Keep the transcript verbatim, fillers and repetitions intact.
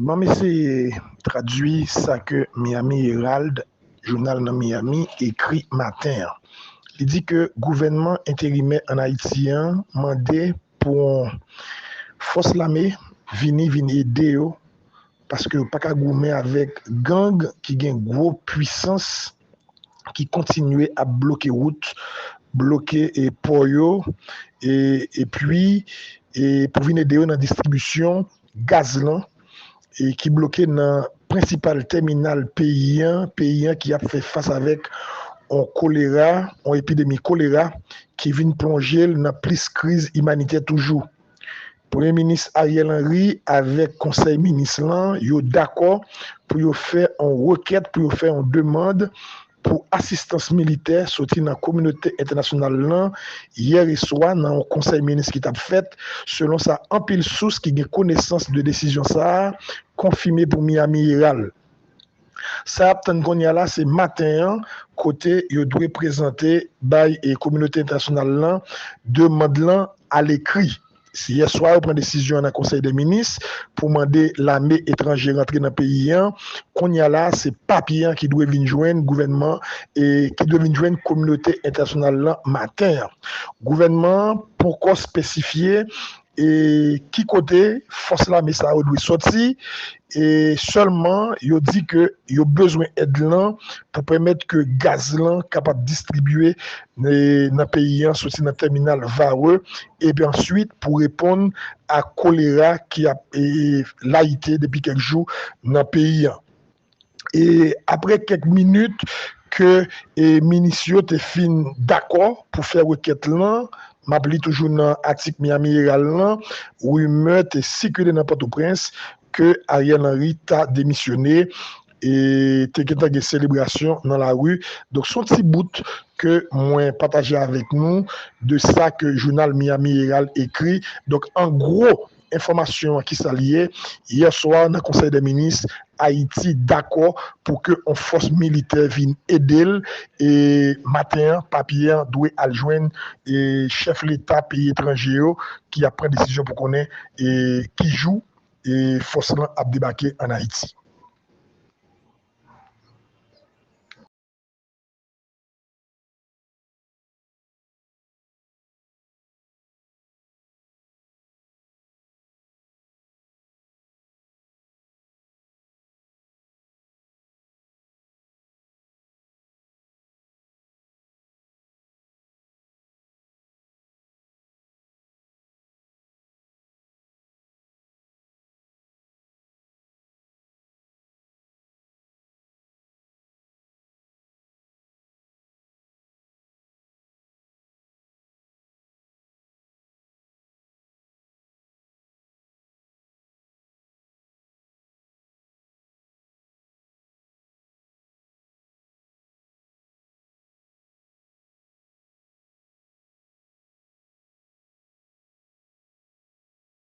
Ban m eseye tradui sa ke Miami Herald, jounal nan Miami, ekri maten an. Li di ke gouvènman enterimè ann Ayiti an mande pou yon fòs lame vini, vin ede yo, paske yo pa ka goumen avèk gang ki gen gwo pwisans ki kontinye ap bloke wout, bloke e pò yo, e, epi e pou vin ede yo nan distribisyon gaz lan, e ki bloke nan prensipal tèminal peyi an, peyi an ki ap fè fas avèk yon kolera, yon epidemi kolera ki vin plonje l nan plis kriz imanitè toujou. Premye minis Ariel Henry avèk konsèy minis lan, yo dakò pou yo fè yon rekèt, pou yo fè yon demann pou asistans militè soti nan kominote entènasyonal lan yè swa nan yon konsèy minis ki t ap fèt, selon sa anpil sous ki gen konesans de desizyon sa a konfime pou Miami Herald. Sa y ap tann kounye a la, se maten an, kote yo dwe prezante bay e kominote entènasyonal lan demann lan alekri. Si yè swa yo pran desizyon nan Konsèy dè Minis pou mande lame etranje rantre nan peyi an, kounye a la, se papye an ki dwe vin jwenn gouvènman e ki dwe vin jwenn kominote entènasyonal lan maten an. Gouvènman an poko espesifye e ki kote fòs lame sa yo dwe soti, e sèlman yo di ke yo bezwen èd lan pou pèmèt ke gaz lan kapab distribye e, nan peyi an, soti nan tèminal Varreux, epi answit pou reponn a kolera ki ap e, layite depi kèk jou nan peyi an. E apre kèk minit ke e, minis yo te fin dakò pou fè rekèt lan, m ap li toujou nan atik Miami Herald lan, rimè te sikile nan Pòtoprens ke Ariel Henry ta demisyone e te gentan gen selebrasyon nan lari. Donk, se yon ti bout ke mwen pataje avèk nou de sa ke jounal Miami Herald ekri. Donk, an gwo, enfòmasyon an ki sa l ye, yè swa nan Konsèy dè Minis, Ayiti dakò pou ke yon fòs militè vin ede l. E maten an, papye an dwe al jwenn e chèf leta peyi etranje yo ki ap pran desizyon pou konnen e ki jou e fòs lan ap debake ann Ayiti.